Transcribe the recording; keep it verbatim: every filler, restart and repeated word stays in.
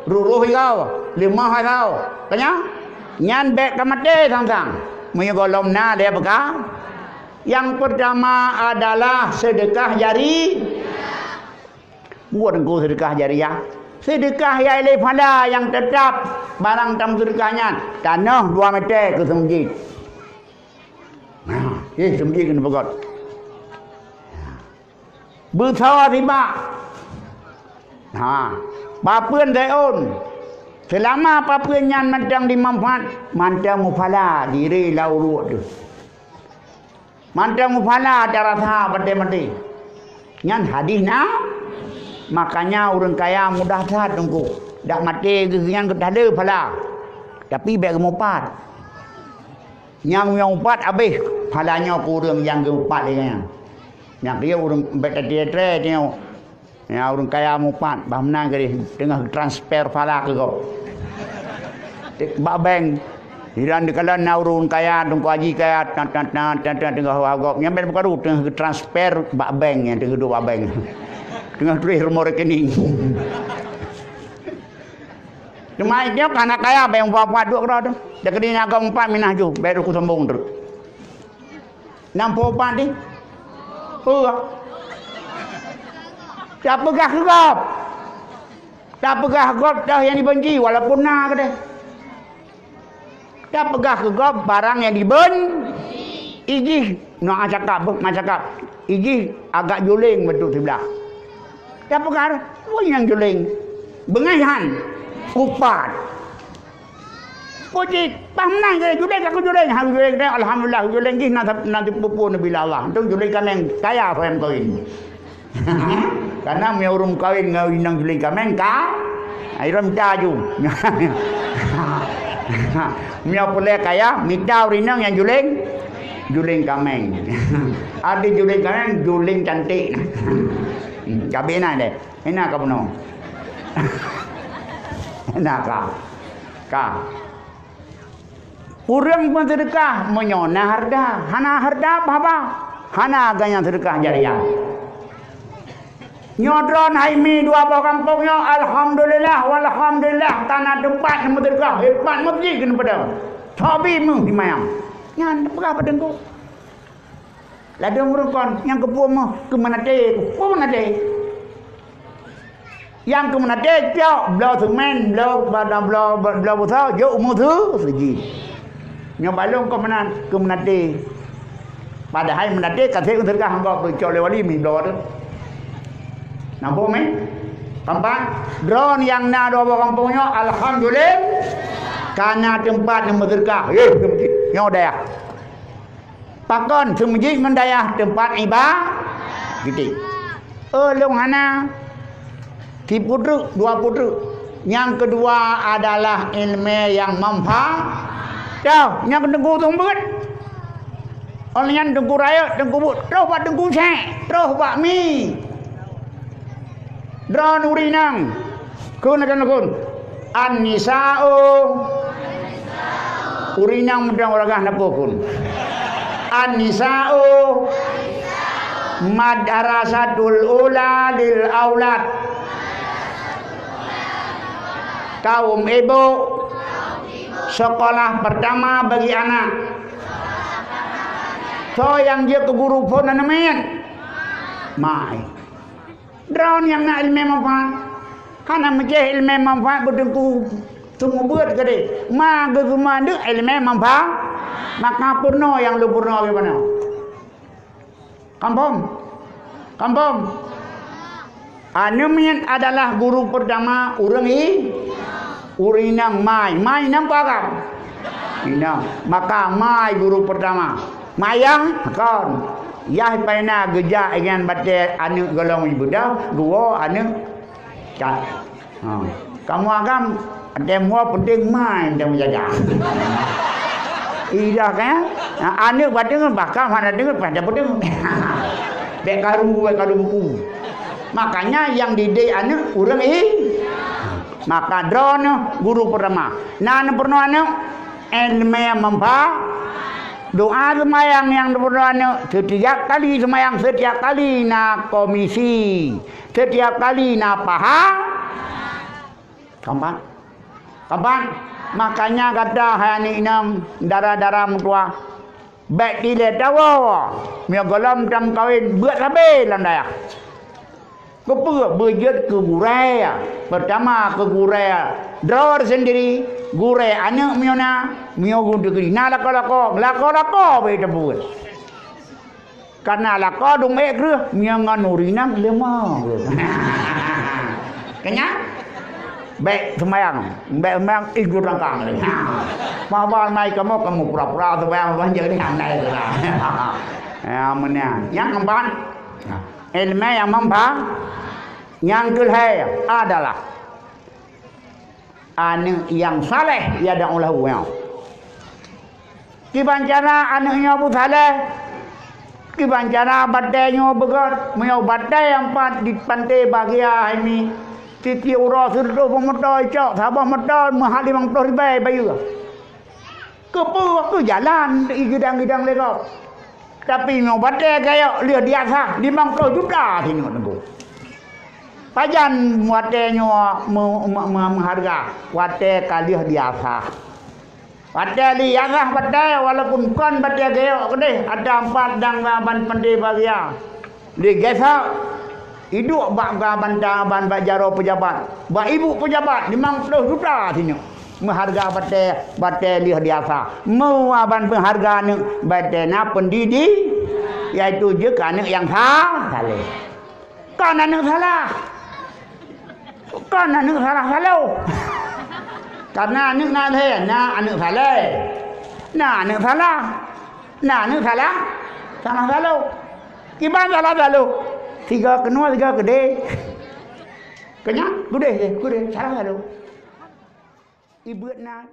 Ruruh igoe, leumah igoe. Ka nyan? Nyan bèk ka maté sang-sang. Meunyoe gohlom na lé beuka. Nyang peurtama adalah seudeukah jari-, buet Teungku seudeukah jariyah. Seudeukah nyang lé phala nyang teutap barang tameuseudeukah nyan. Tanoh dua meter keu seumeujid. Nah, eh, seumeujid keuneuk peugöt. Beusoe sibak. Ha, papeuen seuôn. Seulama papeuen nyan mantong jimanfaat, mantong muphala diré lam uruek teuh. Mantong muphala tarasa maté-maté. Nyan hadih na. Makanya ureuëng kaya mudah that Teungku. Dak maté geuh nyan geutanyoe phala. Tapi bèk geumupat. Nyang, nyang mupat habéh phala nyoe keu ureuëng nyang geupat lé nyan. Nyang keu ureuëng bèk teutie-tie nyoe. Nyang ureuëng kaya mupat, bah meunan keudéh teungoh transfer phala keu gob. Bak bank, jiran dikalon na ureuëng kaya, Teungku Haji kaya, tan, tan, tan, tan, tan, teungoh bak gob. Nyang bèk bukaru teungoh transfer bak bank, nyang teungoh duek bak bank. Teungoh tuléh rumoh rekening. Teuma nyoe ka na kaya, bèk mupat-mupat duek keudroe teuh. Dak keudéh na gob mupat minah ju, bèk Teungku sombong treuk. Nam po pat deh. Peue? Tapeugah keu gob. Tapeugah gob teuh nyang jibenci, walaupun na keudéh. Tapeugah keu gob barang nyang jiben-, ijih, na cakap, na cakap. Ijih agak juléng beutôi siblah. Tapeugah, peue nyang juléng? Beungéh han? Upat. Puji, bah meunan keu juléng, aku juléng, ha, juléng, alhamdulillah, juléng jih na, na teupeu-peu neubi lé Allah. Antum juléng kaméng kaya, soe nyang kawin. Karena meunyoe ureuëng kawin ngon inong juléng kaméng ka, akhirnya mita ju. Meunyoe peureulèe kaya, mita ureuëng inong nyang juléng, juléng kaméng. Ada juléng kaméng, juléng cantik. Hmm, cabe na deh. Hina ka bunoe. Hina ka. Ka. Ureuëng peuseudeukah meunyoe na hareuta, hana hareuta apa-apa, hana geuh nyan seudeukah jariah. Nyoe droeneuh hai mi dua boh gampông nyoe, alhamdulillah, walhamdulillah, ka na teumpat neumeuseudeukah, hebat meuseujid keuneuk padang. Sabe meuh simayang. Nyan peugah bak Teungku. Ladôm ureuëng kon nyang keupeue meuh keu meunaté, peue meunaté. Nyang keu meunaté cok bloe seumén, bloe, bloe, bloe, bloe busoe, jok u meuseujid. Nyoe bak lôn kon meunan keu meunaté. Padahai meunaté ka sép seudeukah anggô cok lé wali mi bloe teuh. Nampak mé? Tampak droeneuh nyang na dua boh gampông nyoe, alhamdulillah, ka na teumpat neumeuseudeukah. Eh, nyoe dayah. Pakon seumeujid ngon dayah teumpat iba-, geuti. Oh, lôn hana. Sipeue treuk, dua peue treuk. Nyang keudua adalah iéleumé nyang manfa-, toh, nyang Teungku seumeubeuet. Oh, nyan Teungku rayeuk, Teungku buet, troh bak Teungku Syekh, troh bak mi. Droeneuh ureuëng inong, kheun akan kheun. An-nisa'u. Ureuëng inong mudong uragah na peue kheun. An-nisa'u madrasatul ula lil aulad. Kaum ibu, sekolah pertama bagi anak. Soe nyang jeuet keu guru phon aneuk miet? Mai. Droeneuh nyang na iéleumé manfaat. Hana meucéh iéleumé manfaat beuteungku seumeubeuet keudéh. Ma geuseumandeuek iéleumé manfaat. Maka peurunoe nyang lôn peurunoe bagaimana? Kampông? Kampông? Aneuk miet adalah guru pertama ureuëng i-, ureuëng inong mai. Mai inong peue agam? Inong. Maka mai guru pertama. Mayah kon. Yah paina geujak ngon batée aneuk golom ibuda, geuwoe aneuk cat. Ha. Kamoe agam, watée muwoe peunteng mai watée meujaga. Idah kan? Ha, aneuk bateungeut bahkan hana deungeut pada peudeueng. Bék karu, bék karu buku. Makanya nyang didik aneuk ureuëng i-, maka droeneuh guru pertama. Na aneuk peurunoe aneuk, iéleumé manfaat. Doa seumayang nyang peurunoe aneuk, setiap kali seumayang, setiap kali na komisi, setiap kali na paha-, Kaban? Kaban? Makanya gata hai aneuk inong, dara-dara meutuah, bèk tilèe tawoe. Meunyoe gohlom tameukawen, beuet sabé lam dayah. Keupeue? Beujeuet keu gurèe. Peurtama keu gurèe droe sendiri, gurèe aneuk meunyoe na, meunyoe gurèe na lakoe-lakoe, lakoe-lakoe bèk tabeuet. Karena lakoe dum ék kreueh, meunyoe ngon ureueng inong leumah. Keunyan? Bèk seumayang, bèk seumayang ih gurangkang lé. Maba mai kamoe, kamoe pura-pura seumayang, ban jeuet ni handai tu lah. Ya, meunan. Nyang keempat, ileumèe nyang manfaat. Nyang keulhèe adalah aneuk nyang saleh, ya dan ulah ueng. Kiban cara aneuk nyoe beusaleh? Kiban cara batèe nyoe beugöt? Meunyoe batèe nyang pat di Panté Bahagia hai mi, tiep-tiep uroe sireutôh boh moto icok, saboh moto meuhat limong ploh ribèe bayeue. Keupeue? Keu jalan igeudang-geudang lé gob. Tapi meunyoe batèe gayok lheueh diasah, limong ploh juta sinyoe teungku. Pajan watèe nyoe meu-, meu-, meu-, meuhareuga? Watèe ka lheueh diasah. Watèe lheueh diasah batèe, walaupun kon batèe gayok keudéh, ata empat dang ban Panté Bahagia. Lé geusa, iduek bak gabanta ban bak jaroe peujabat, bak ibu peujabat limong ploh juta sinyoe. Meuhareuga batèe, batèe lheueh diasah. Meu ban meuhareuga aneuk, batèe na peundidi, yaitu jeuet keu aneuk nyang sa-, saleh. Kon aneuk salah. Kon aneuk salah saloh. Karena aneuk na lhèe, na aneuk saleh, na aneuk salah, na aneuk salah, salah saloh. Kiban salah saloh? Sigoe keunoe, sigoe keudéh. Keunyan? Keudéh, keudéh, salah saloh. Ibeuet na.